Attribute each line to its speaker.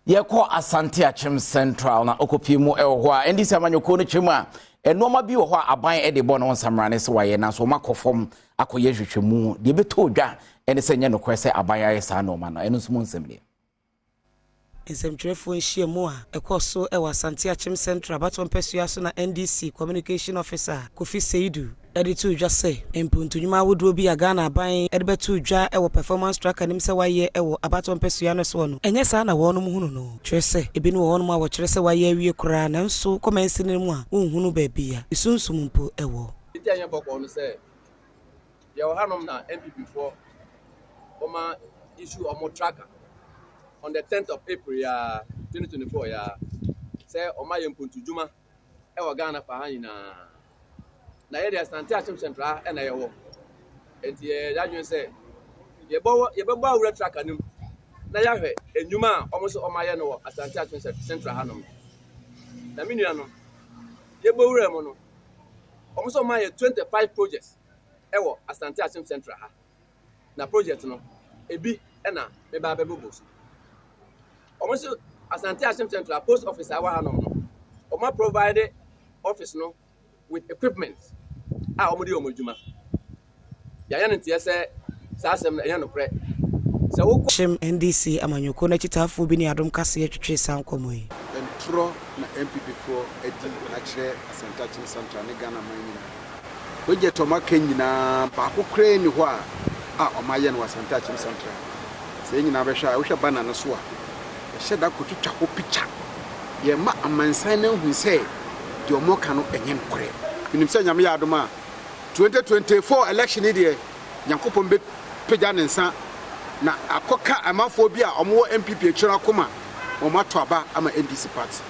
Speaker 1: Yɛkɔ Asante Akyem Central na ɔkɔpie mu ɛwɔ hɔ a, NDC amanyɔkuo no kyerɛ mu a, nneɛma bi wɔ hɔ a aban de bɔ ne ho nsamrane sɛ wayɛ, nanso wɔn akɔ fam akɔyɛ nhwehwɛmu. Deɛ ɛbɛtɔ odwa ɛne sɛ nyɛ nokorɛ sɛ aban ayɛ saa nneɛma no. Ɛno nso mu nsɛm deɛ.
Speaker 2: Nsɛmtwerɛfoɔ nhyiamu a ɛkɔɔ so wɔ Asante Akyem Central abatoɔ mpasua so na NDC Communication Officer Kofi Seidu de to dwa sɛ mpuntunwuma ahodoɔ bi a Ghana aban de bɛto dwa wɔ performance tracker nim sɛ wayɛ wɔ abatoɔ mpasua no soɔ no, ɛnyɛ saa na wɔnom hunu no. Kyerɛ sɛ ebinom wɔ hɔnom a wɔkyerɛ sɛ wayɛ awie koraa, nanso kɔmɛnsi no mu a, wonhunu baabi a esunsum mpo wɔ.
Speaker 3: Nti ɛnyɛ bɔkɔɔ no sɛ yɛwɔ hanom na NPP foɔ wɔma issue wɔn tracker on the 10th of April ya 2024 ya sɛ wɔn ayɛ mpuntudwuma ɛwɔ Ghana fa ha nyinaa, na yɛde Asante Akyem Central ɛna yɛwɔ. Nti yɛ yɛadwene sɛ yɛbɛbɔ awura tracker no mu na yɛahwɛ nnwuma a wɔn nso wɔn ayɛ no wɔ Asante Akyem Central hanom. Na me nua no, yɛbɔ wura mu no, wɔn nso wɔn ayɛ 25 projects ɛwɔ Asante Akyem Central ha. Na project no ebi ɛna meba abɛbobɔ so. Wɔn nso Asante Akyem Central post office a ɛwɔ hanom no, wɔn provide office no with equipment a wɔn de wɔn adwuma. Yɛayɛ no nteɛ sɛ saa asɛm no ɛnyɛ nokorɛ sɛ wokɔ.
Speaker 2: Kyem NDC amanyɔkuo no akyitaafoɔ bi ne Adom Kaseɛ twetwee saa nkɔmmɔ yi.
Speaker 4: Ntorɔ na NPP foɔ adi akyerɛ Asante Akyem Central ne Ghana man nyinaa. Project a ɔmo aka nyinaa, baako koraa ni hɔ a ɔmo ayɛ no wɔ Asante Akyem Central. Sɛ yɛn nyinaa bɛhwɛ a, wohwɛ banner no so a, yɛhyɛ da kɔtwitwa hɔ picture. Yɛma amansan no ahu sɛ deɛ ɔmo ka no ɛnyɛ nokorɛ. Menim sɛ Nyame yɛ adom a, 2024 election yi deɛ, Nyankopɔn bɛpagya ne nsa na akɔka amanfoɔ bi a ɔmo wɔ NPP akyire akoma, wɔn ato aba ama NDC party.